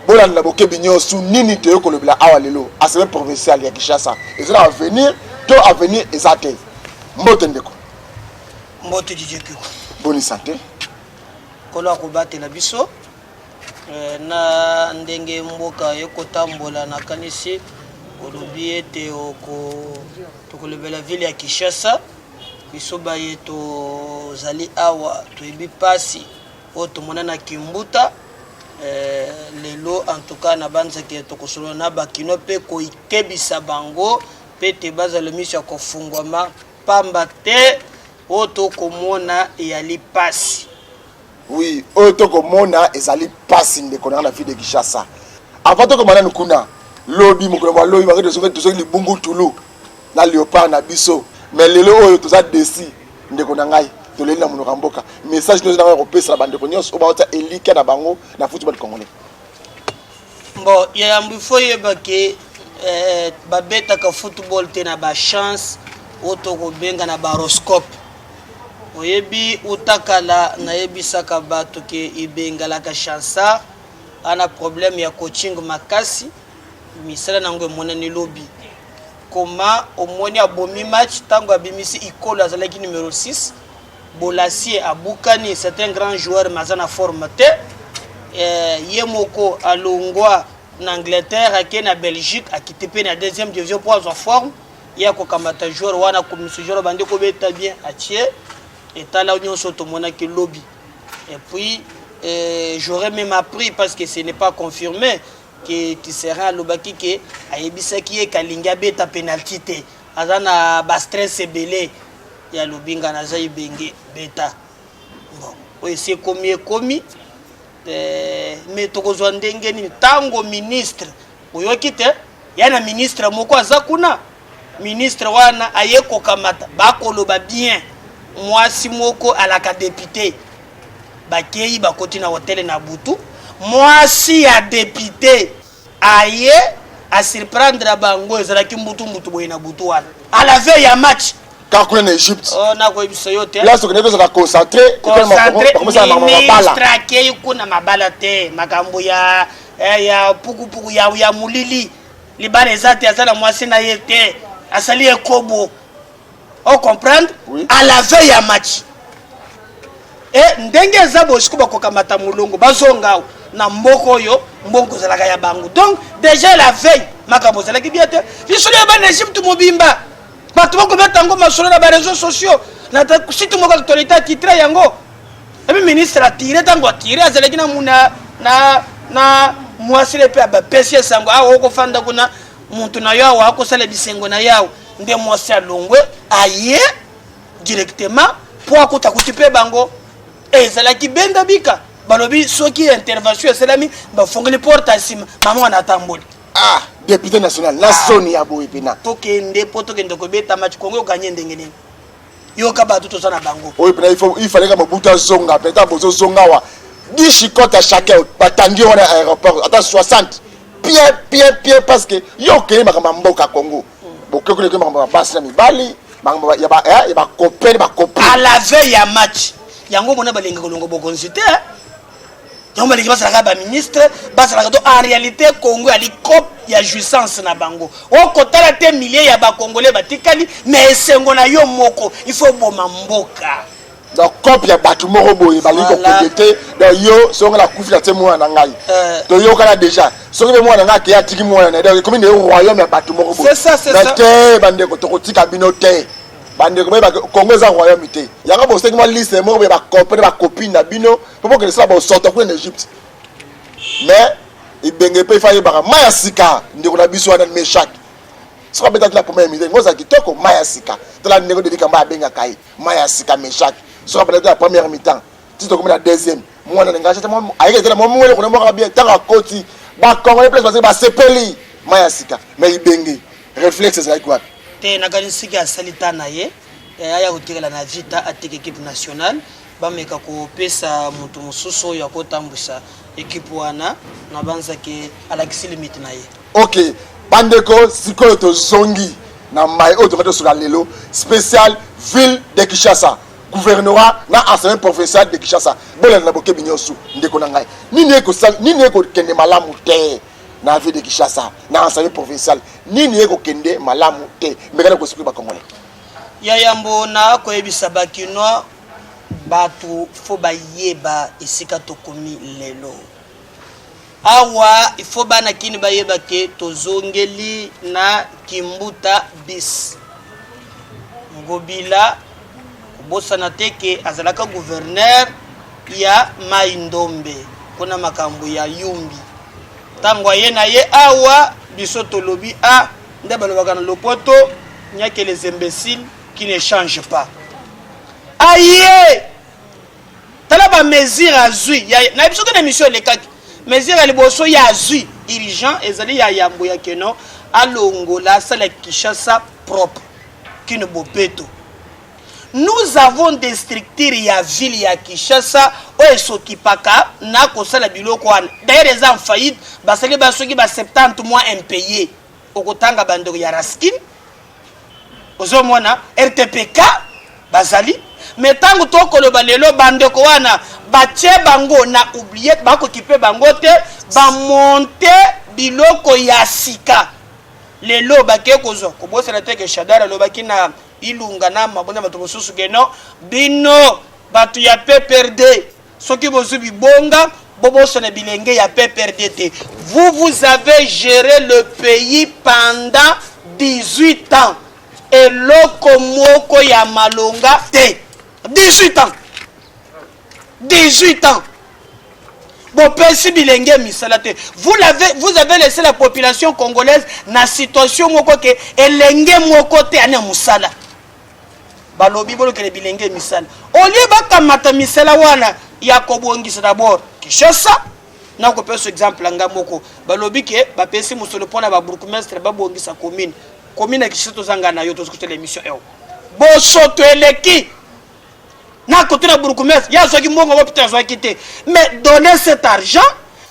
Bolanda na bokebi nyonso nini toye kolobela awa lelo. Assemblée provinciale ya Kinshasa eza na avenir to avenir eza te? Mbote ndeko. Mbote DJ Kiko. Boni santé? Nkolo akobatela biso na ndenge mboka ekotambola. Nakanisi olobi ete tokolobela ville ya Kinshasa. Biso baye tozali awa toyebi pasi oyo tomona na Kimbuta. Lelo en tout cas nabanzaki tokosolola na bakino mpe koikebisa bango mpe te bazala miso ya kofungwama, pamba te oyo tokomona eyali pasi. Oui, oyo tokomona ezali pasi, ndeko na nga na ville de Kinshasa. Avant tokoma nanu kuna, lobi, mokolo mwa lobi, bango tozongi libungu tulu na Léopard na biso. Mais lelo oyo toza déçus, ndeko na ngai, toleli na monoko ya mboka. Message nyonso na ngai kopesa na bandeko nyonso oyo baotia elikya na bango na football congolais. Bon, ya yambo, il faut oyeba ke babetaka football te na bachance oyo tokobenga na bahoroscope. Oyebi, utakala nayebisaka bato ke ibengalaka chansard ana problème ya coaching makasi. Misala nango emonani lobi. Koma omoni abomi match ntango abimisi Ikolo, azalaki numéro 6. Bolasie abukani, c'est un grand joueur mais aza na forme te. Ye moko alongwa na Angleterre, ake na Belgique, akiti mpe na deuxième division mpo azwa forme. Ye akokamata joueur wana, akomisa joueur bandi kobeta bien, atie etala nyonso tomonaki lobi. Et puis j'aurais même appris, parce que ce n'est pas confirmé, ke Tisserand alobaki ke ayebisaki ye kalingi abeta penalty te, aza na bastress ebele. Ya alobi nga naza Ibenge, beta. Bon, oyo esi ekomi ekomi. Mais tokozwa ndenge nini ntango ministre oyoki te ya na ministre moko aza kuna, ministre wana aye kokamata, bakoloba bien, mwasi moko alaka député, bakei bakoti na hotel na butu, mwasi ya député aye asurprendre bango, ezalaki mbutu mbutu boye na butu wana, à la veille ya match. Kaka kuna na Egypte. Oh, nakoyebisa yo te. Place okende tozala concentré. Ministre akei kuna, mabala te, makambo ya pukupuku ya molili, libala eza te, aza na mwasi na ye te, asali ekobo, ocomprendre? Oui. À la veille ya match e ndenge eza boye, sikoyo bakokamata molongo, bazonga awa na mboka oyo mbongo ezalaka ya bango. Donc déjà la veille makambo ezalaki bien te. Lisolo ya bana Egypte mobimba, bato bakobeta yango masolo na baréseaux sociaux, na site moko actualité atitre yango. Epi ministre atire, ntango atire azalaki na muna na mwasi mpe bapesi esango awa, okofanda kuna, mutu na yo awa akosala bisengo na ye awa. Nde mwasi alongwe, aye directement mpo akuta kuti mpe bango ezalaki benda bika. Balobi soki intervention esalami, bafongoli porte ya nsima, mama wana atamboli. Ah, député national na soni ya boye mpena. Tokende mpo tokende kobeta match, Kongo oganye ndenge nini? Yoka bato toza na bango. Oyo mpena il fallait ka Mobutu azonga peut-être. Bozozonga awa, 10 chicote à chacun, batandi wana aéroport, ata 60 bien bien bien, parce que yo okende makambo ya mboka Congo, bokoki koleka makambo ya basi na mibali, makambo ya bacopain, bacopine. À la veille ya match yango, mona balingi kolonga bokonzi te, yango balingi bazalaka baministre, bazalaka to. En réalité Congo yali coop ya jouissance na bango. Okotala te millier ya bacongolais batikali, mais esengo na yo moko, il faut boma mboka. Donc coop ya bato moko boye balingi kokende te. Donc yo soki nakufi, na tie mwana na ngai, toyokana déjà, soki mpe mwana na ngai akei, atiki mwana na ye. Donc ekomi nde royaume ya bato moko boye. Te bandeko, tokotika bino te. Bandeko boyeba, Congo eza royaume te. Yango bosengi mwa liste moko boye, bacopain, bacopine na bino, mpo bokende sala bosoto kuna na Egypte. Mais Ibenge mpe ifa yebaka mai ya sika, ndeko na biso wana Meshak, soki abetaki na première mi-temps, ngo ozala kitoko. Mai ya sika, tala ndenge Denis Kamba abengaka ye mai ya sika Meshak. Soki abetaki na première mi-temps, ti tokomi na deuxième, mwana na ngai ayeki etala mwa mwele kuna moko bien. Ntango akoti, bacongolais place bazali basepeli, mai ya sika. Mais Ibenge, réflexe ezalaki wapi? Te, nakanisiki asali ta na ye, aya kotikala na Vita, ateka équipe nationale, bameka kopesa moto mosusu oyo akotambwisa équipe wana. Nabanzaki alakisi limite na ye. Ok bandeko, sikoyo tozongi na mai oyo toka tosola lelo, spécial ville de Kinshasa. Gouvernorat na Assemblée provinciale de Kinshasa. Bolanda na bokebi nyonso, ndeko na ngai. Nini ekosala, nini ekokende malamu te na ville de Kinshasa, na Assemblée provinciale? Nini ekokende malamu te? Meka na koexpliquer ba Congolais. Ya yambo na koyebisa ba Kinois, bato fo bayeba esika tokomi lelo. Awa il faut bana Kin bayeba ke tozongeli na Kimbuta bis. Ngobila kobosana te ke azalaka gouverneur ya Mai Ndombe kuna makambo ya Yumbi. Tango aye na ye awa biso tolobi a nde balobaka na lopoto il n'y a que les imbéciles qui ne changent pas. Aye tala ba mesure azui na biso te na émission elekaki mesure ya liboso ya azui urgent ezali ya yambo ya keno alongola asala Kinshasa propre kino bopeto. Nous avons des structures ya ville ya Kinshasa oyo esokipaka na kosala biloko wana. D'ailleurs eza en faillite, basali ba soki ba 70 mois impayés. Okotanga bandeko ya Raskin, ozomona RTPK bazali, mais tango tokoloba lelo bandeko wana batie bango na oubliette, bakokipe bango te, ba monter biloko ya sika. Lelo bake kozwa, kobosana te ke Shadary alobaki na Ilunga na mabonza bato mosusu ke non, bino bato ya PPRD soki bozwi bibonga bobosana bilenge ya PPRD te. Vous, vous avez géré le pays pendant 18 ans. Eloko moko ya malonga te. 18 ans. 18 ans. Bopesi bilenge misala te. Vous l'avez, vous avez laissé la population congolaise na situation moko ke elenge moko te ana musala. Balobi bolokele bilenge misala. Au lieu bakamata misala wana ya kobongisa d'abord Kinshasa, na kopesa exemple nga moko. Balobi ke bapesi mosolo pona ba bourgmestre babongisa commune. Commune ya Kinshasa tozanga na yo tozokotela émission eyo. Bosoto eleki. Na côté na bourgmestre, ya azwaki mbongo wapi te azwaki te. Mais donner cet argent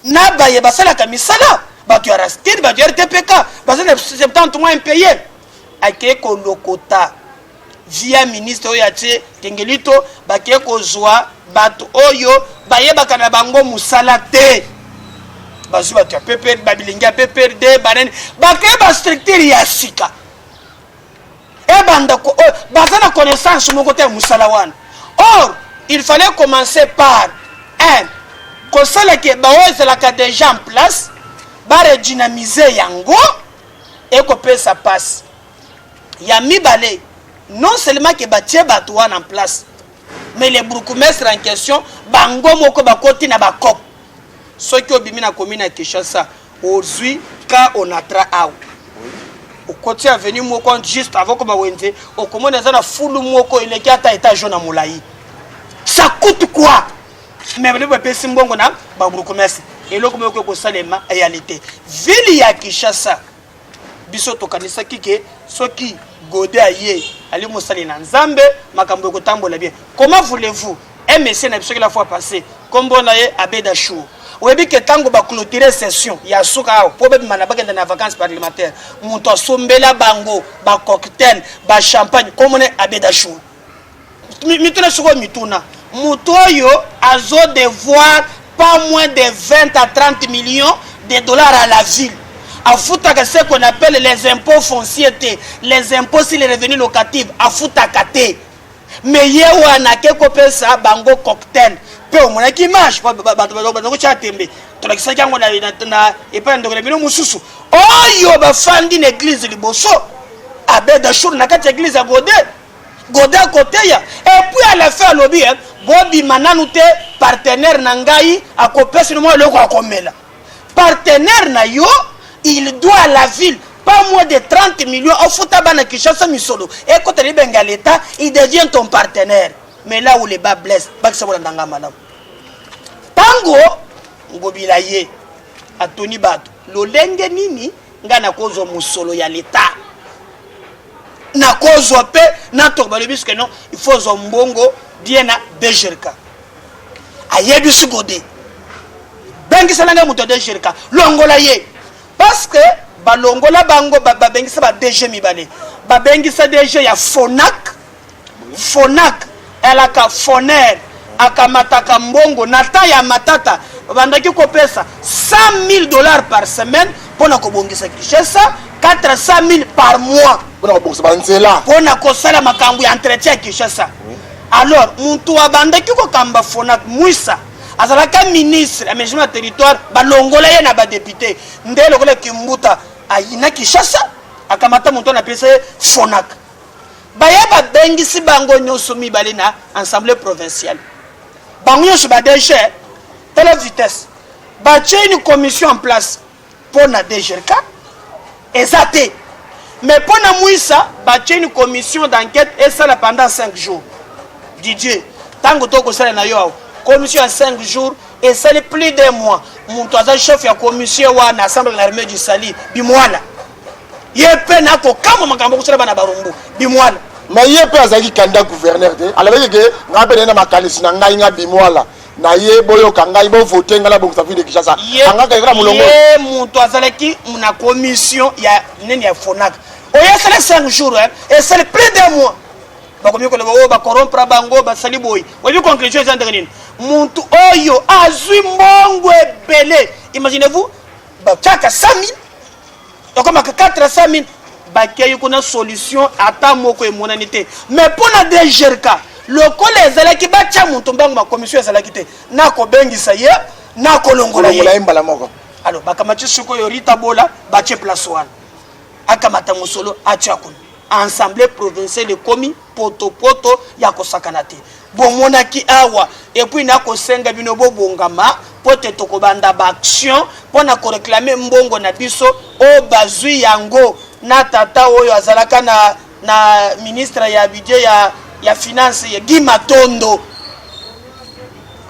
na baye basalaka misala, bato ya Raskin, bato ya RTPK, bazali na 70 mois impayé. Ake kolokota via ministre oyo atie Tengelito, bake kozwa bato oyo bayebaka na bango mosala te. Bazwi bato ya PPRD, ba bilingi ya PPRD, banani, bake ba structure ya sika. Ebanda ko, oh, baza na connaissance moko te ya mosala wana. Or, il fallait commencer par un, kosala ke baoyo ezalaka déjà en place, ba redynamiser yango, ekopesa passe. Ya mibale, non seulement ke batie bato wana en place, mais les bourgmestres en question, bango moko bakoti na ba cop. Soki obimi na commune ya Kinshasa, ozwi ka Onatra awa. Okoti avenue moko juste avant koma wenze, okomona eza na fulu moko eleki ata étage na molayi. Ça coûte quoi? Mais balobi bapesi mbongo na ba bourgmestre. Eloko moko ekosalema réalité. Ville ya Kinshasa, biso tokanisaki ke soki Godé aye ali mosali na Nzambe, makambo ekotambola bien. Comment voulez-vous? Un monsieur na biso la fois passée, kombo na ye Abeda Chou. Oyebi ke tango ba clôturer session ya suka awa po babima na bakenda na vacances parlementaires, moto asombela bango ba cocktail, ba champagne, kombo na ye Abeda Chou. Mituna sikoyo mituna. Moto oyo azo devoir pas moins de 20 à 30 millions de dollars à la ville. Afutaka ce qu'on appelle les impôts fonciers te, les impôts sur les revenus locatifs, afutaka te. Mais ye wana ake kopesa bango cocktail. Pe omonaki image, bato bazo kotia tembe. Tolakisaki yango na epai ya ndeko na bino mosusu. Oyo bafandi na église liboso, Abed Achour na kati ya église ya Godé. Godé akoteya. Et puis à la fin alobi, hein, bobima nanu te, partenaire na ngai akopesa bino mwa eloko ya komela. Partenaire na yo, il doit à la ville pas moins de 30 millions. Ofuta bana Kinshasa misolo. Ekota libenga l'État, il devient ton partenaire. Mais là où le bas blesse, bakisa bolanda nga malamu. Tango Ngobila ye atoni bato lolenge nini nga nakozwa mosolo ya l'État? Nakozwa pe na to balobi soki non, il faut zwa mbongo bien na DGRK. Ayebisi Godé. Bengisa na ngai moto ya DGRK, longola ye. Parce que balongola bango, babengisa ba DG mibale. Babengisa DG ya FONAC. FONAC. Alaka foner akamataka mbongo na temps ya Matata, babandaki kopesa 100 000 $ par semaine mpo na kobongisa Kinshasa, 400 000 par mois. Mpona kobongisa banzela. Mpo na kosala makambo ya entretien ya Kinshasa. Alors motu abandaki kokamba Fonac, Mwisa, azalaka ministre aménagement ya territoire, balongola ye na badéputé. Nde lokola Kimbuta ayina Kinshasa, akamata moto wana, apesa ye Fonac. Baya babengisi bango nyonso mibale na assemblée provinciale, bango nyonso baDG. Tala vitesse, batie une commission en place mpo na DGRK eza te, mais mpo na Mwisa batie une commission d'enquête esala pendant 5 jours. Didier, ntango tokosala na yo awa, commission ya 5 jours esali plus d'un mois. Moto aza chef ya commission wana, Assemblée de l'armée du salut, Bimwala, ye mpe nakokamwa makambo kosala bana Barumbu. Bimwala. Mais ye mpe azalaki candidat gouverneur te. Alobaki ke ngai mpe naye na makanisi na ngai, nga Bimwala na ye, boyoka ngai, bovote ngai, nabongisa ville de Kinshasa. Angaka ekaka molongo. Ye moto azalaki na commission ya nini, ya Fonac oyo esali 5 jours, esali plus d'un mois. Bakomi koloba oyo bacorrompre bango, basali boye. Oyebi conclusion eza ndenge nini? Motu oyo azwi mbongo ebele, imaginez-vous, batiaka 100 000, ekomaka 400 000. Bakei kuna, solution ata moko emonani te. Mais mpo na DGRK, lokola ezalaki batya moto mbango, bacommission ezalaki te, nakobengisa ye, nakolongola ye ye mbala moko. Alors bakamati sikoyo Rita Bola, batie place wana, akamata mosolo, atia kuna. Assemblée provinciale ekomi potopoto ya kosakana te. Bomonaki awa. Et puis nakosenga bino bobongama mpo te tokobanda baaction mpo na koréclamer mbongo na biso oyo bazwi yango na tata oyo azalaka na ministre ya budget, ya finance, ya Guy Matondo.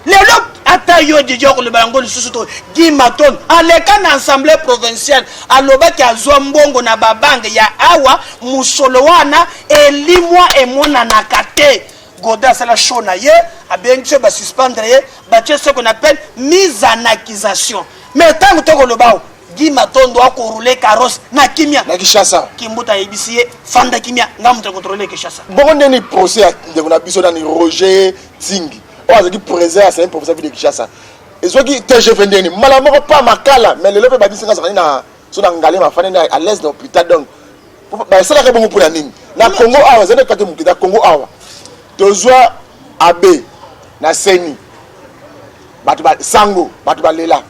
Lelo ata yo Didi okoloba yango lisusu to Guy Matondo aleka na assemblée provinciale, alobaki azwa mbongo na babanque ya awa. Mosolo wana elimwa, emonanaka te. Godin asala show na ye, abengi so basuspendre ye, batie ce qu'on appelle mise en accusation. Mais ntango tokoloba awa, Guy Matondo akorouler carrosse na kimia. Na Kinshasa. Kimbuta ayebisi ye: fanda kimia, nga moto akontrôle Kinshasa. Bongo ndeni procès ya ndeko na biso nani, Roger Tingi, oyo azalaki président ya assemblée provinciale ville de Kinshasa, ezwaki TGV ndeni mbala moko pa makala? Mais lelo mpe babisi nga azalaki na so na Ngale, mafandi na à l'aise na hôpital. Donc basalaka bongo mpona nini na Congo awa? Ezali kate moke na Congo awa. Tozwa abe na seni, bato sango, bato balela.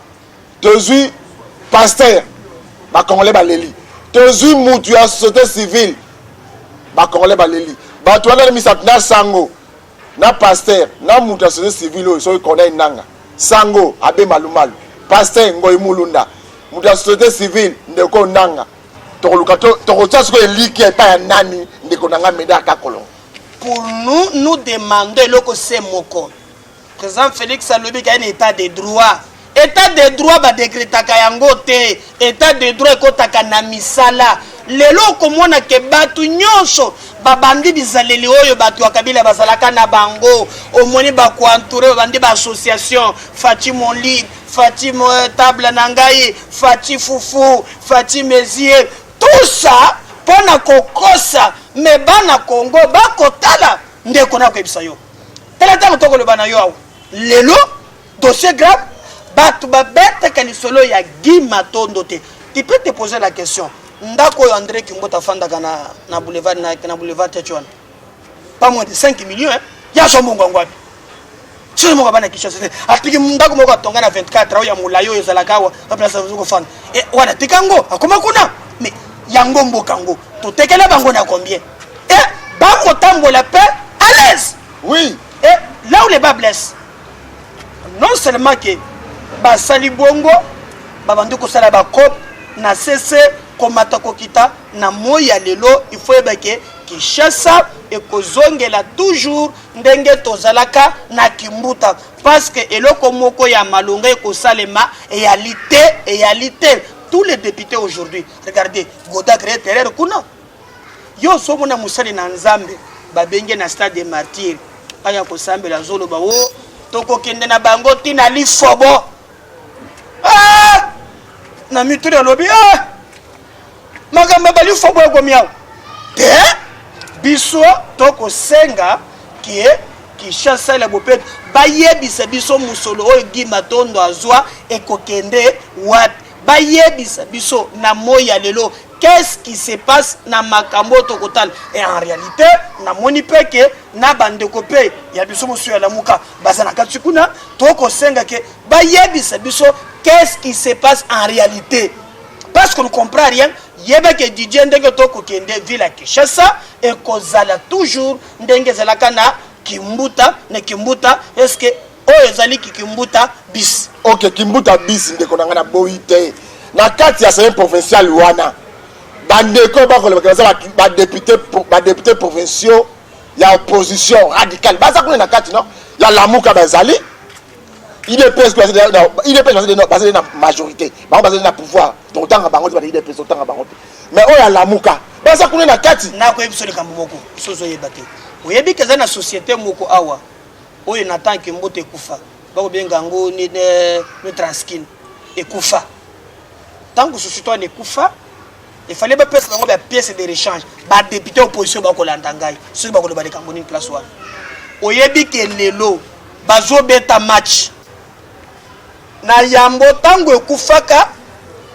Tozwi pasteur, bacongolais baleli. Tozwi mutu ya société civile, bacongolais baleli. Bato wana misato, na sango, na pasteur, na mutu ya société civile oyo soki Corneille Nanga, sango abe Malumalu, pasteur Ngoi Mulunda, mutu ya société civile ndeko Nanga, tokoluka tokotia sikoyo eliki epai ya nani? Ndeko na nga Médard Kakolongo. Pour nous, nous demandons eloko se moko. Président Félix alobi kaka na état de droit. État de droit badécrétaka yango te, état de droit ekɔtaka na misala. Lelo okomona ke bato nyonso babandi bizaleli oyo bato ya Kabila bazalaka na bango. Omoni bakoentourer, babandi baassociation: Fatshi mon lit, Fatshi table na ngai, Fatshi fufu, Fatshi mesie, tout ça mpo na kokosa. Me bana Congo bakotala. Ndeko, nakoyebisa yo, tala ntango tokoloba na yo awa lelo, dossier grave, bato babetaka lisolo ya Guy Matondo te. Tu peux te poser la question: ndako oyo André Kimbuta afandaka na boulevard, na boulevard Techi wana, pas moins de 5 millions, hein? Ya so mbongo yango wapi? Soki moko bana Kinshasa te, atiki ndako moko atonga na 24 oyo ya molai oyo ezalaka awa, baplace kofanda wana, tika yango akoma kuna. Mais yango mboka yango totekela bango na combien? E bakotambola mpe à l'aise. Et là où le bât blesse, non seulement ke basali bongo, babandi kosala bacope na sese, komata kokita na moi ya lelo. Il faut yeba ke Kinshasa ekozongela toujours ndenge tozalaka na Kimbuta, parce que eloko moko ya malonga ekosalema eyali te, eyali te. Tous les députés aujourd'hui, regardez, Godé créé terreur kuna. Yo ozomona mosali na Nzambe babenge na stade de martyr, aya kosambela, azoloba o tokokende na bango ntina lifobo. Ah! Na mituni alobi: ah! Makambo ya balifobo ekomi awa te. Biso tokosenga ke Kinshasa ya bopeto, bayebisa biso mosolo oyo Guy Matondo azwa ekokende wapi, bayebisa biso na moi ya lelo qu'est-ce qui se passe na makambo oyo tokotala. Et en réalité namoni mpe ke na bandeko mpe ya biso mosusu ya Lamuka baza na kati kuna, tokosenga ke bayebisa biso qu'est-ce qui se passe en réalité, parce qu'on ne comprend rien. Yeba ke Didier, ndenge tokokende ville ya Kinshasa ekozala toujours ndenge ezalaka na Kimbuta na Kimbuta. Est ce que oyo ezali Kimbuta bis? Ok, Kimbuta bis, ndeko na ngai, na boyi te. Na kati ya assemblée provinciale wana, bandeko bakolobaka baza badéputé provinciaux ya opposition radicale, baza kuna na kati no ya Lamuka, bazali UDPS, UDPS bazali na majorité, bango bazali na pouvoir, donc otanga bango te, bana UDPS otanga bango te, mais oyo ya Lamuka baza kuna na kati. Nakoyebi biso likambo moko so ozoyeba te. Oyebi ke eza na société moko awa oyo na tant que mboto ekufa, bakobenga yango ni Transkin ekufa. Ntango société wana ekufa, efale bapesa bango bapièce de rechange. Badéputé opposition bakolanda ngai soki bakoloba likambo nini place wana. Oyebi ke lelo bazobeta match na yambo. Ntango ekufaka,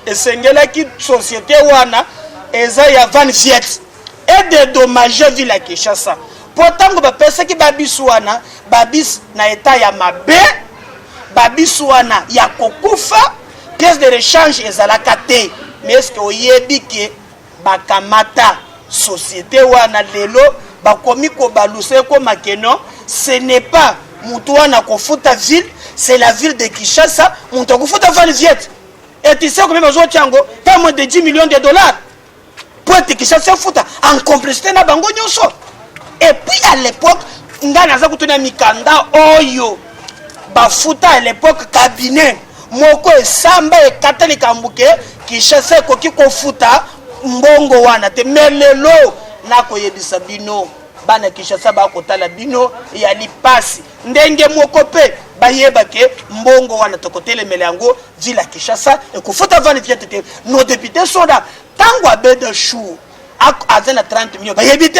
esengelaki société wana eza ya Van Viet edédommage ville ya Kinshasa, mpo ntango bapesaki babus wana, babus na état ya mabe, babus wana ya kokufa, pièce de rechange ezalaka te. Mais est-ce oyebi ke bakamata société wana, lelo bakomi kobalusa, ekoma ke non, ce n'est pas motu wana kofuta ville, c'est la ville de Kinshasa moto akofuta Van Viet. Et tu sais combien bazotia yango? Pas moins de 10 millions de dollars po ete Kinshasa efuta en complicité na bango nyonso. Et puis à l'époque, ngai naza kutuna mikanda oyo bafuta à l'époque, cabinet moko esamba ekata likambo ke Kinshasa ekoki kofuta mbongo wana te. Mais lelo nakoyebisa bino, bana Kinshasa bakotala bino, eyali pasi ndenge moko mpe bayeba ke mbongo wana tokotelemela yango, ville ya Kinshasa ekofuta Van Viet te. Nos députés sont là. Ntango Abed Achour aza na 30 millions, bayebi te.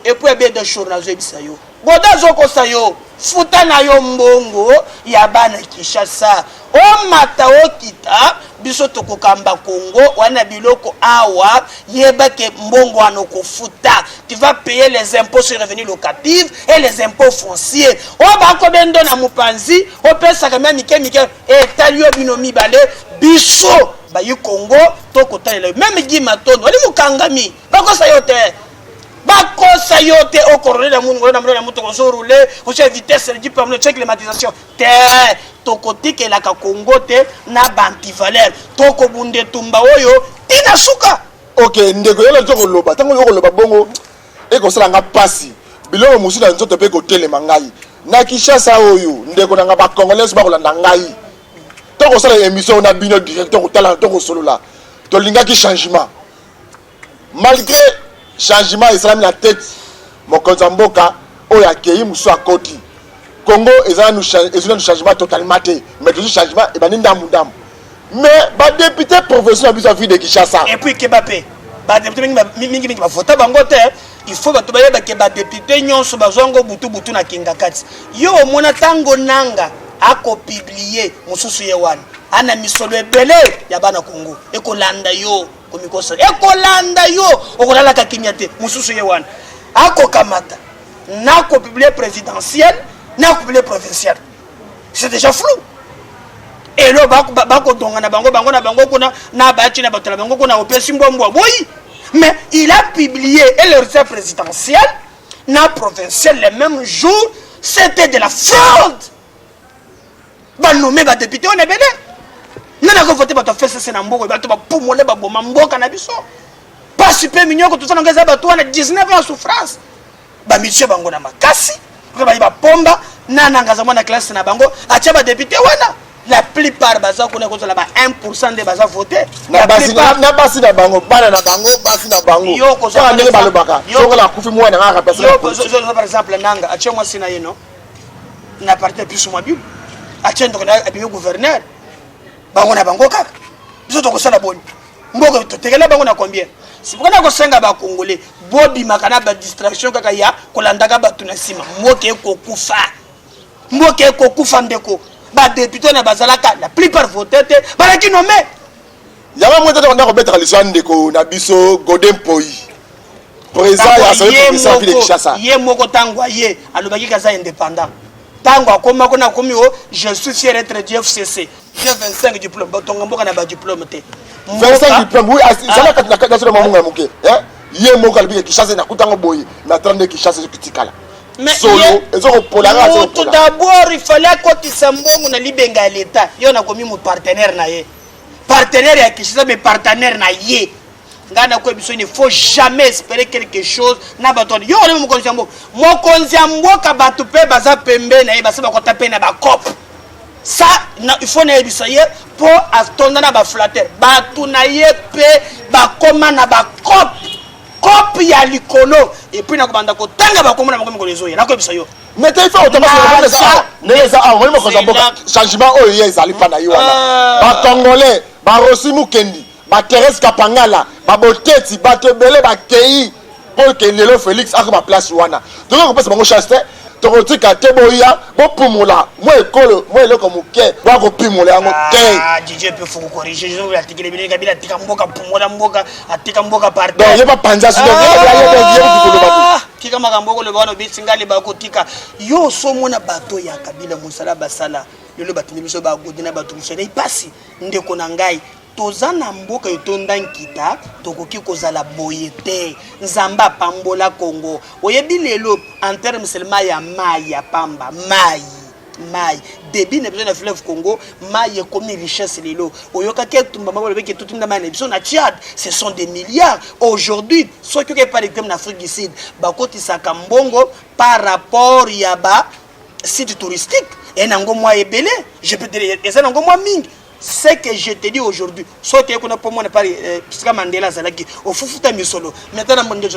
Et puis Abed Achour, nazoyebisa yo, boda azokosa yo. Futa na yo mbongo ya bana Kinshasa, omata okita, biso tokokamba Kongo wana biloko awa. Yeba ke mbongo wana okofuta, tu vas payer les impôts sur revenu locatif et les impôts fonciers oyo bakobendo na mopanzi, opesaka mia mike mike. Etali yo, bino mibale. Biso bayi Kongo tokotalela yo. Même Guy Matondo ali mokangami, bakosa yo te, bakosa yo te. Okorole na munu na na moto, ozoroule, otia vitesse di permis, check climatisation te. Tokotikelaka Kongo te na baantivaleur. Tokobunda etumba oyo ntina suka. Ok, ndeko, yo nazo koloba, ntango yo koloba bongo ekosala nga mpasi, biloko mosusu na nzoto mpe ekotelema ngai na Kinshasa oyo. Ndeko na nga, bacongolais bakolanda ngai, tokosala émission na bino direct, tokotala, tokosolola. Tolingaki changement. Malgré changement esalami na tête mokonzi ya mboka oyo akei, mosusu akoti, Congo eza nanu ezwi nanu changement totalement te, mais tozwi changement ebandi ndambu ndambu. Mais badéputé provinciaux na biso ya ville de Kinshasa... Et puis keba mpe, badéputé mingi mingi bavota bango te. Il faut bato bayeba ke badéputé nyonso bazwa yango butu butu na kinga kati. Yo omona ntango nanga akopublier mosusu, ye wana ana misolo ebele ya bana Kongo ekolanda yo, komikosa ekolanda yo, okolalaka kimia te. Mosusu ye wana akokamata na kopublier présidentiel, na kopublier provincial, c'est déjà flou. Elo bakodonga na bango, bango na bango kuna na baci na bato na bango kuna, opesi mbwambwa boyi. Mais il a publié et le résultat présidentiel na provincial le même jour. C'était de la fraude. Banommer badéputé wana ebele, nani akovote bato afesese na mboka? Bato bapumole, baboma mboka na biso, pasi mpe minyoko toza nango eza bato wana. 19 ans souffrance, bamitie bango na makasi mpe bayi bapomba na nanga aza mwana classe na bango, atia badéputé wana. La plupart baza kuna kozala ba 1 nde baza vote. Na basi na bango, bana na bango, basi na bango, kaka ndenge balobaka, songo nakufi, mwana nga remplace. Par exemple, nanga atie mwasi na ye no na parti biso mwa bible, atie ndeko na abimi gouverneur, bango na bango kaka. Biso tokosala boni? Mboka totekela bango na combien? C'est pourquoi nakosenga ba Congolais bobimaka na ba distraction kaka ya kolandaka bato na nsima. Mboka ekokufa, mboka ekokufa ndeko. Ba député na bazalaka la plupart vote te, balaki nommé. Yango moko tata kobetaka liso ya ndeko na biso Godé Mpoyi, président ya Assemblée provinciale ville de Kinshasa. Ye moko ntango aye alobaki kaza indépendant. Ntango akoma kuna akomi o je suis fier d'être du FCC. J'ai 25 diplôme, batonga mboka na ba diplôme te. 25 diplôme, oui, ezala kati na kati na mamunga ya moke. Ye moko alobi ke Kinshasa nakutango boye na 32 Kinshasa ezokitikala solo ezokopola kaka. Mutu d'abord il fallait akotisa mbongo na libenga ya l'État. Yo nakomi mu partenaire na ye, partenaire ya Kinshasa, mais partenaire na ye. Ngai nakoyebi biso, il ne faut jamais espérer quelque chose na bato wana. Yo olemi mokonzi ya mboka, mokonzi ya mboka, bato mpe baza pembeni na ye, basi bakota mpe na bacope. Ça na, il faut nayebisa ye mpo atonda na baflatter. Bato na ye mpe bakoma na bacope, cope ya likolo. Et puis nakobanda kotanga bakombo na bango mikolo ezoya, nakoyebisa yo. Mais te, il faut otamba ndenge eza awa. Omoni mokonzi ya mboka, changement oyo ye ezali mpa na ye wana, bacongolais, barosi Mukendi, baTherese Kapangala, baboteti bato ebele bakei mpo ke lelo Félix akoma place wana. Tokoki kopesa bango chance te, tokotika te. Boya bopumula mwa ekolo, mwa eloko moke bakopimola yango te. Ah, DJ peut faut corriger. Je atikele bino Kabila atika mboka, pumola mboka, atika mboka par Donc ye bapanza so, donc ye koloba. Tika makambo okoloba wana, obeti ngai bakotika yo. Osomona bato ya Kabila, mosala basala lelo, batindi biso bagodi na bato mosusu. Ezali mpasi, ndeko na ngai. Toza na mboka etonda nkita, tokoki kozala boye te. Nzambe apambola Congo. Oyebi lelo, en terme seulement ya mai ya pamba, mai mai débit na biso na fleuve Congo, mai ekomi richesse. Lelo oyokaki etumba moko balobaki etutinda mai na biso na Tchad, ce sont des milliards. Aujourd'hui, soki oke par exemple na Afrique du Sud, bakotisaka mbongo par rapport ya ba site touristique e nango mwa ebele. Je peux dire eza nango mwa mingi. Ce que je te dis aujourd'hui, soki oye kuna mpo mona pari sika Mandela azalaki ofufuta misolo. Maintenant na monde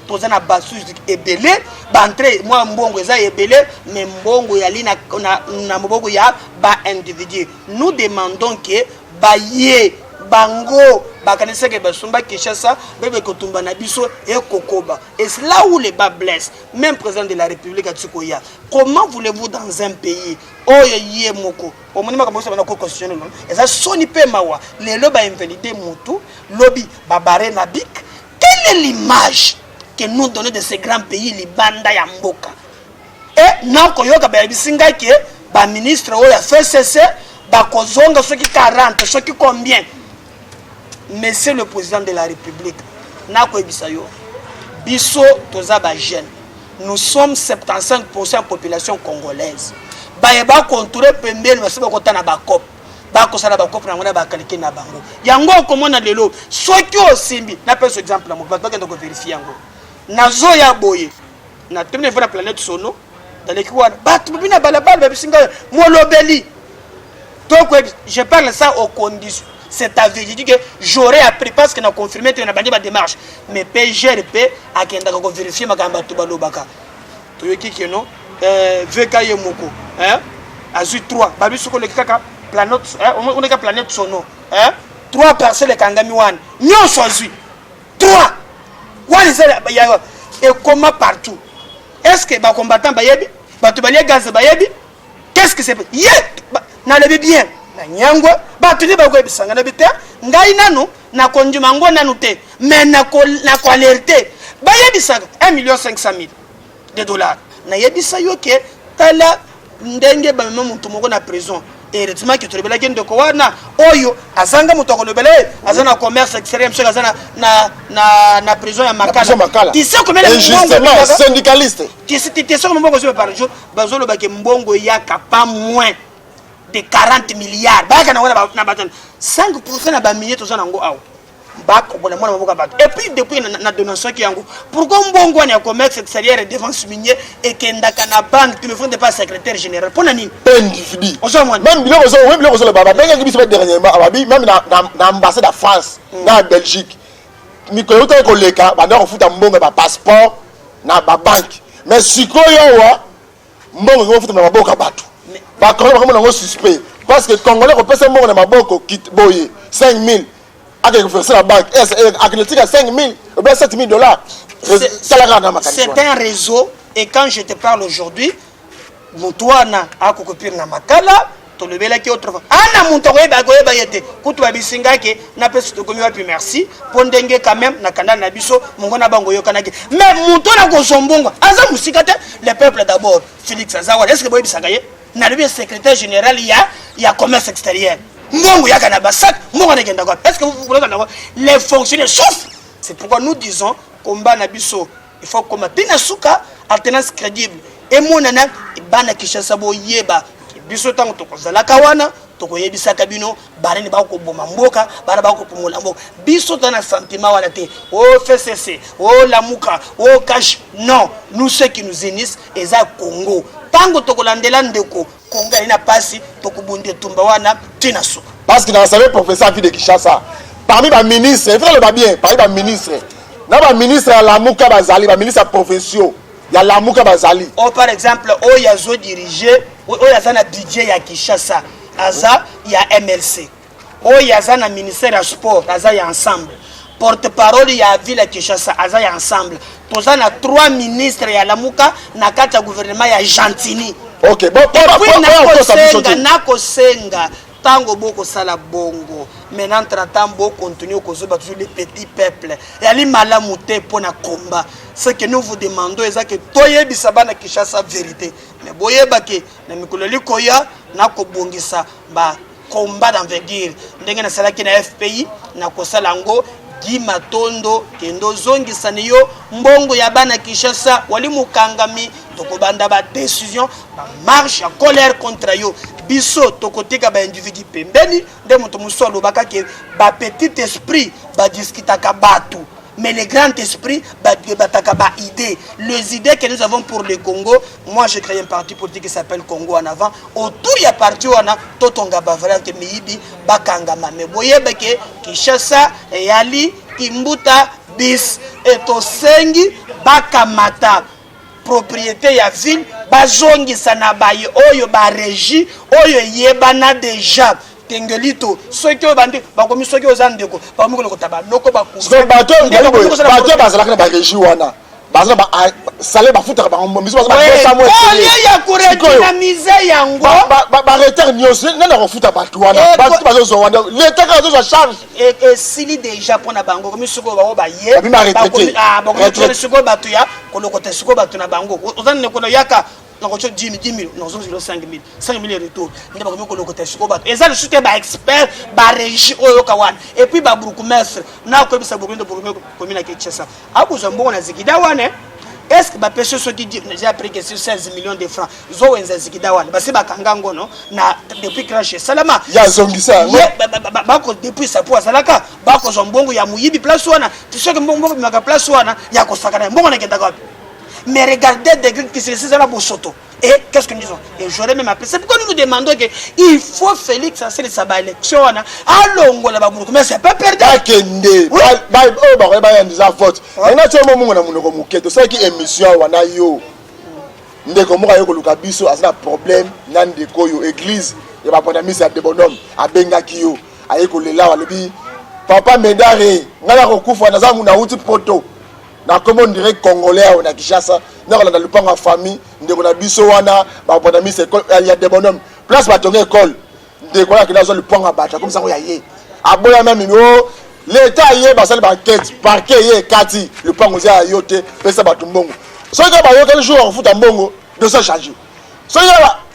toza na basusi ebele, baentrée mwa mbongo eza ebele, mais mbongo yali na maboko ya baindividu. Nous demandons ke baye bango bakanisaki basomba Kinshasa, bebe kotumba na biso ekokoba. Et c'est là où le bât blesse. Même président de la République ati koya, comment voulez-vous dans un pays oyo ye moko omoni makambo nyonso bana cour constitutionnel? Eza soni mpe mawa. Lelo bainvalide motu, lobi babare na bic. Quelle est l'image que nous donnons de ce grand pays libanda ya mboka? E nakoyoka bayebisi ngai ke baministre oyo ya FCC bakozonga soki 40, soki combien. Monsieur le président de la République, nakoyebisa yo, biso toza bajeune, nous sommes 75 ya population congolaise. Baye bacontoure pembeni, basi bakota na bacope, bakosala bacope nango na bakalike na bango. Yango okomona lelo soki osimbi, napesa exemple na moto, bato bakenda kovérifier yango. Nazoya boye na temine na planète sono, naleki wana, bato babi na balabala, babisi ngai molobeli. Tokoyebi, je parle ça aux conditions, c'est à je dis que j'aurais appris parce que na confirmé te, na bandi badémarche, mais PGRP akendaka kovérifier makambo bato balobaka. Toyoki keno VK ye moko azwi 3, babi soki oleki kaka planète, oleka planète sono, 3 parcelle ekangami wana nyonso, azwi 3 wana, eza ekoma partout. Est ce que bacombattant bayebi? Bato balie gaz bayebi? Qu'est ce que c'est? Ye nalobi bien na nyangwe, bato nde bakoyebisanga. Nayebi te, ngai nanu nakondima yango nanu te, mais nakoalerte. Bayebisaka 1 million 500 mille de dollars. Nayebisa yo ke tala ndenge bamema motu moko na prison. Heureusement ke tolobelaki ndeko wana oyo azanga moto akolobela ye, aza na commerce extérieur, soki aza na prison ya Makala. Tu sais combien mbongo syndicaliste? Tu sais combien mbongo ozwi par jour? Bazolobaki mbongo eyaka pas moins de 40 milliards. Bayaka nango na bato 5 na bamilie toza nango awa, bakobola mwana maboka bato. Et puis depuis na dénonciaki yango, pourquoi mbongo wana ya commerce extérieur et défense minier ekendaka na banque te, mais pas secrétaire général? Mpo na nini? Mpe individu. Ozomona. Même biloko, même biloko ozoloba, babengaki biso mpe dernièrement, babi même na ambassade ya France na Belgique, mikolo eutaki koleka, banda kofuta mbongo ya bapasseport na babanke. Mais sikoyo awa mbongo ekofuta na maboko ya bato, bacongolais bakomona yango suspect, parce que Congolais kopesa mbongo na maboko boye 5000. Akende koverse na banque, akende tika 5000 ou bien 7000 $. Talaka na makanisi. C'est un réseau. Et quand je te parle aujourd'hui, motu wana akokopire na makala. Tolobelaki autrefois, ana moto akoyeba, akoyeba ye te. Kutu babisingaki napesi, tokomi wapi? Merci mpo ndenge quand même na kanda na biso mongo na bango oyokanaki. Mais moto wana kozwa mbongo aza mosika te. Le peuple d'abord, Félix aza wana. Est ce que boyebisaka ye? Nalobi secrétaire général ya commerce extérieur, mbongo yaka na basac, mbongo wana ekendaka wapi? Est ce que vous les fonctionnaires souffrent? C'est pourquoi nous disons, combat na biso, il faut koma tina suka, alternance crédible emonana. Bana Kinshasa, boyeba biso, ntango tokozalaka wana, tokoyebisaka bino banani bakoboma mboka, bana bakopungola mboka. Biso toza na sentiment wana te, o FCC, o Lamuka, o CACH. Non, nous, ceux qui nous unissent eza Congo. Ntango tokolandela ndeko Congo ali na pasi, tokobunda etumba wana ntina suka. Parce que na savez, professeur ville de Kinshasa, parmi baministre, il faut loba bien, parmi baministre na baministre ya Lamuka bazali, baministre ya provinciaux ya Lamuka bazali. Oyo par exemple, oyo azodirige, oyo aza na budget ya Kinshasa, aza ya MLC. Oyo aza na ministère ya sport aza ya Ensemble. Porte parole ya ville ya Kinshasa aza ya Ensemble. Toza na trois ministres ya Lamuka na kati ya gouvernement ya Gentini. Ok, bon. Nakosenga, nakosenga, ntango bokosala bongo, mais entre temps bocontinue kozoba toujours le petit peuple, eyali malamu te mpo na combat. Ce que nous vous demandons eza ke toyebisa bana Kinshasa vérité. Mais boyeba ke na mikolo likoya, nakobongisa bacombat d'envergure ndenge nasalaki na FPI. Nakosala yango. Gi Matondo, kende ozongisa ni yo mbongo ya bana Kinshasa. Wali mokangami, tokobanda badécision, bamarche ya colère contre yo. Biso tokotika baindividu pembeni. Nde moto mosusu alobaka ke bapetit esprit badiskutaka bato, mais les grands esprits babataka baidée, les idées que nous avons pour le Congo. Moi, j'ai créé un parti politique qui s'appelle Congo en avant. Autour ya parti wana, totonga bavaleur ke miyibi bakangama. Mais boyeba ke Kinshasa eyali Kimbuta bis e tosengi bakamata propriété ya ville, bazongisa na baye oyo barégie oyo eyebana déjà. Tengelito, soki oyo bandi bakomi, soki oza ndeko, bakomi kolokota banoko. Bato bazalaka na barégie wana, baza na salaire, bafutaka bango. Miso olie ya koredynamiser yango. Baretard nyonso, nani akofuta bato wana? Bato bazozwa wana, leta kaka azozwa charge. Esili déjà mpo na bango. Komi sikoyo bango baye sikoyo, bato ya kolokota sikoyo bato na bango. Oza ndeko na yaka, nakotio 10 000, 10 000, nazongisa 5 000, 5 000 retour. Nde bakomi kolokota sikoyo bato. Eza lisusu te baexpert barégie oyo yoka wana. Et puis babourgmestre, nakoyebisa bourgmestre komi na Kinshasa akozwa mbongo na zikida wana. Est ce que bapesi soki j'ai appris que sur 16 millions de francs zowenza zikida wana, basi bakanga ngono na depuis crash esalama. Yazongisa yango. Bako depuis sapo azalaka, bakozwa mbongo ya moyibi place wana. Soki mbongo bimaka place wana ya kosakana, mbongo nakendaka wapi? Mais regardez degré qui c'est la bosoto. Et qu'est-ce que nous disons? Et j'aurais même appelé. C'est pourquoi nous nous demandons que il faut Félix asalisa ba élection wana, alongola ba mais c'est pas perdu. Bakende oyo bakoya bayandisa vote. Yango tia momungo na monoko moke. Tosalaki émission awa na yo. Ndeko moko aye koluka biso, aza na problème na ndeko oyo église ya baponamisi ya Debonhomme. Abengaki yo, aye kolela awa, alobi: "Papa Medare, ngai nakokufa, naza nauti Poto, nakomi on dirait Congolais awa na Kinshasa, nakolanda lupango ya famille ndeko na biso wana baponamisi ya Debonhomme, place batonga ekole. Ndeko wana akende azwa lupango ya bato, akomisa yango ya ye, aboya meme o leta ye. Basali baenquête, parquet ye ekati lupango eza ya yo te, pesa bato mbongo." Soki bayokeli jour akofuta mbongo, dossier change. Soki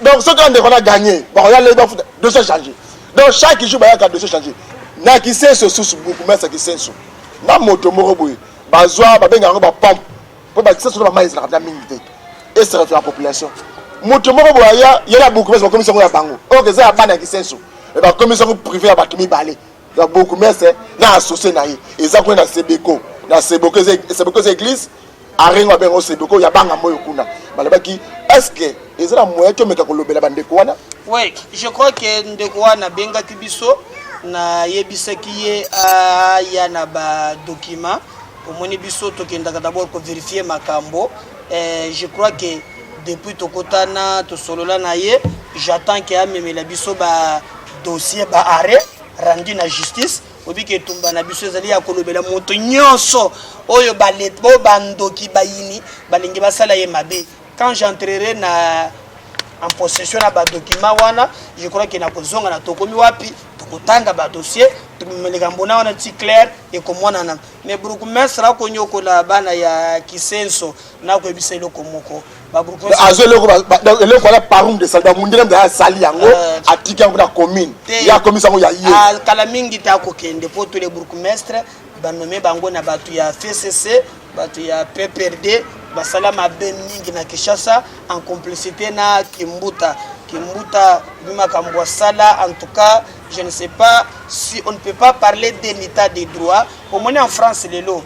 donc, soki ndeko na gagné, bakoya lei bafuta, dossier change. Donc chaque jour bayaka, dossier change. Na Kisenso susu, bourgmestre Kisenso na moto moko boye bazwa, babengaka yango bapompe, mpo bakisenso na bamai ezalaka na mingi te, eservir ya population. Moto moko boye aya ye na bourgmestre, bakomisa yango ya bango. Oyo eza ya bana ya Kisenso, bakomisa yango privé ya bato mibale, ya bourgmestre na associé na ye. Eza kuna na Sebeko, na Sebeko. Sebeko eza église arengo, abenga Sebeko ya bangambo oyo kuna. Balobaki, est ce que eza na moyen tomeka kolobela bandeko wana? Oui, je crois que ndeko wana abengaki biso, nayebisaki ye aya na badocument. Omoni, biso tokendaka d'abord kovérifie makambo. Je crois que depuis tokotana, tosolola na ye, j'attends ke amemela biso badossier, baarrêt rendu na justice. Obiki etumba na biso ezali ya kolobela moto nyonso oyo oyo bandoki bayini balingi basala ye mabe. Quand j'entrerai na en possession na badocument wana, je crois ke nakozonga na tokomi wapi, tokotanga badossier, likambo na wana ti clair ekomonana. Mais bourgmestre akonyokola bana ya Kisenso, nakoyebisa eloko moko. Azwa eloko wana parum de sali, mundele mpe asali yango, atiki yango na commune, ye akomisa yango ya ye. Kala mingi te akokende, mpo tous les bourgmestre banome bango na bato ya FCC, bato ya PPRD, basala mabe mingi na Kinshasa en complicité na Kimbuta. Kimbuta bi makambo asala, en tout cas je ne sais pas si on ne peut pas parler d'un état de droit. Omoni en France lelo,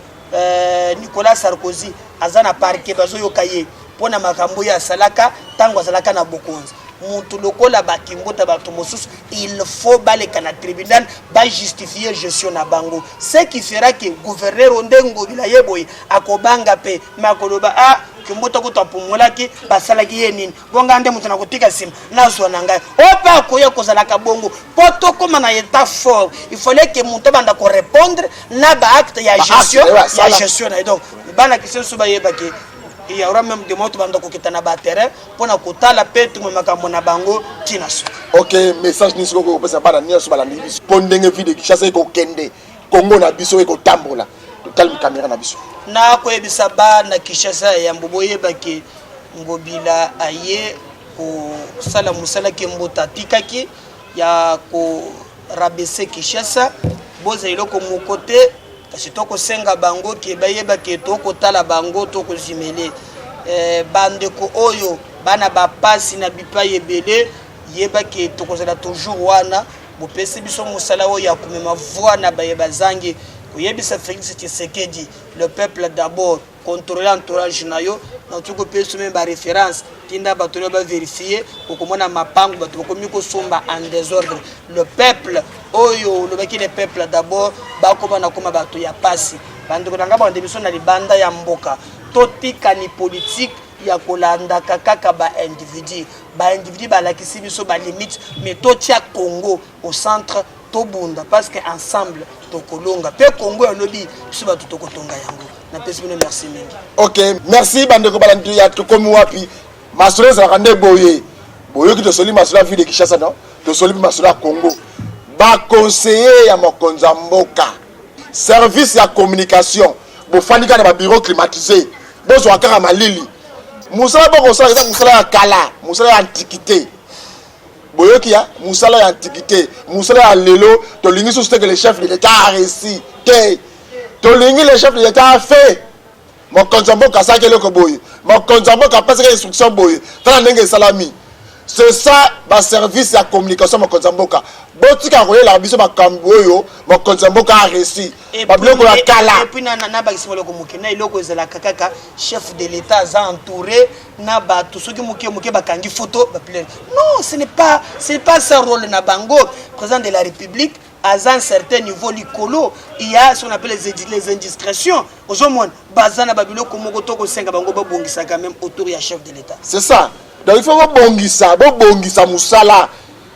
Nicolas Sarkozy aza na parquet, bazoyoka ye mpo na makambo oyo asalaka ntango azalaka na bokonzi. Mutu lokola bakimbuta, bato mosusu, il faut baleka na tribunal, bajustifie gestion na bango, ce qui fera que gouverneur nde Ngobila ye boye akobanga mpe me akoloba: "Ah, Kimbuta kutu apumolaki, basalaki ye nini? Bonga nde moto nakotika nsima nazwa na ngai oyo mpe akoya kozalaka bongo." Mpo tokóma na état fort, il fallait que moto abanda korépondre na baacte ya gestion ya gestion na ye. Donc bana Kisenso bayebaki, il y aura même des moto banda kokita na baterrain mpona kotala mpe tuma makambo na bango ntina suka. Ok, message nini sikoyo kopesa bana nyonso balandi biso mpo ndenge ville de Kinshasa ekokende, Kongo na biso ekotambola? Totali caméra na biso. Nakoyebisa bana Kinshasa ya yambo, boyebaki Ngobila aye kosala mosala ke mbota atikaki ya korabaisser Kinshasa. Bozala eloko moko te, kasi tokosenga bango ke bayeba ke tokotala bango, tokozimele bandeko oyo bana bapasi na bipai ebele. Yeba ke tokozala toujours wana. Bopesi biso mosala oyo ya komema voi na baye bazangi koyebisa Félix Tshisekedi: le peuple d'abord. Contrôler entourage na yo. Nauti kopesa même baréférence, tinda bato oyo baverifie, okomona mapango bato bakomi kosomba en désordre. Le peuple oyo olobaki, le peuple d'abord, bakoma na koma bato ya pasi. Bandeko na ngai, bande biso na libanda ya mboka, totikani politique ya kolandaka kaka baindividu. Baindividu balakisi biso balimite, mais totia Congo au centre, tobunda, parce que ensemble tokolonga mpe Congo elobi biso bato tokotonga yango. Napesi bino merci mingi. Ok, merci. Bandeko balandi ya Tokomi Wapi, masolo ezalaka nde boye. Boyoki, tosoli masolo ya ville de Kinshasa, non, tosoli mpe masolo ya Congo. Baconseiller ya mokonzi ya mboka, service ya communication, bofandi kaka na babureau climatisé, bozwa kaka malili. Mosala bokosala eza mosala ya kala, mosala ya antiquité. Boyoki ya mosala ya antiquité, mosala ya lelo tolingi susu te. Que le chef de l'État a réussi te, tolingi le chef de l'État a fait. Mokonzi ya mboka asalaki eloko boye, mokonzi ya mboka apesaki instruction boye, tala ndenge esalami. C'est ça baservice ya communication. Mokonzi ya mboka, botika koyelaka biso makambo oyo mokonzi ya mboka a réussi, babiloko ya kala. Et puis nabakisi eloko moke na eloko ezalaka kaka chef de l'État aza entouré na bato, soki moke moke bakangi photo, baplaire. Non, ce n'est pas ça rôle na bango. Président de la République aza un certain niveau likolo, il y a ce qu'on appelle les indiscrétions. Ozomona baza na babiloko moko, to kosenga bango babongisaka même autour ya chef de l'État. C'est ça. Donc il faut bobongisa, bobongisa mosala.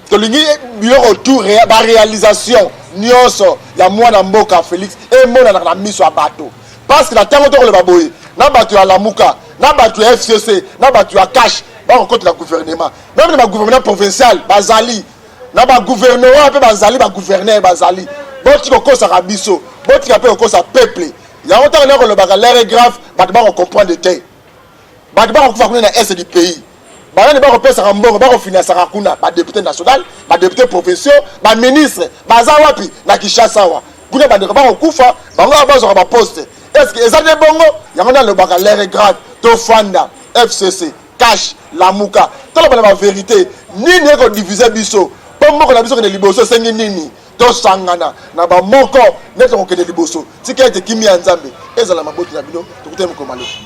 Tolingi biloko tout, baréalisation nyonso ya mwana mboka Félix emonanaka na miso ya bato, parce que na ntango tokoloba boye, na bato ya Lamuka, na bato ya FCC, na bato ya CACH bakokotela gouvernement, même na bagouvernement provincial bazali, na bagouvernorat mpe bazali, bagouverneur bazali. Botika kokosaka biso, botika mpe kokosa peuple. Yango ntango nde kolobaka l'heure grave, bato bakocomprendre te. Bato bakokufa kuna na est du pays, banani bakopesaka mbongo, bakofinansaka kuna? Badéputé national, badéputé provinciaux, baministre baza wapi? Na Kinshasa awa. Kuna bandeko bakokufa, bango awa bazwaka baposte. Est ce que eza nde bongo? Yango nde alobaka l'heure grave. Tofanda, FCC, CACH, Lamuka, toloba na bavérité. Nini ekodivise biso mpo mboka na biso kende liboso? Esengi nini? Tosangana na bamoko nde tokokende liboso. Tika ete kimia ya Nzambe ezala maboti na bino. Tokutani mokolo maleki.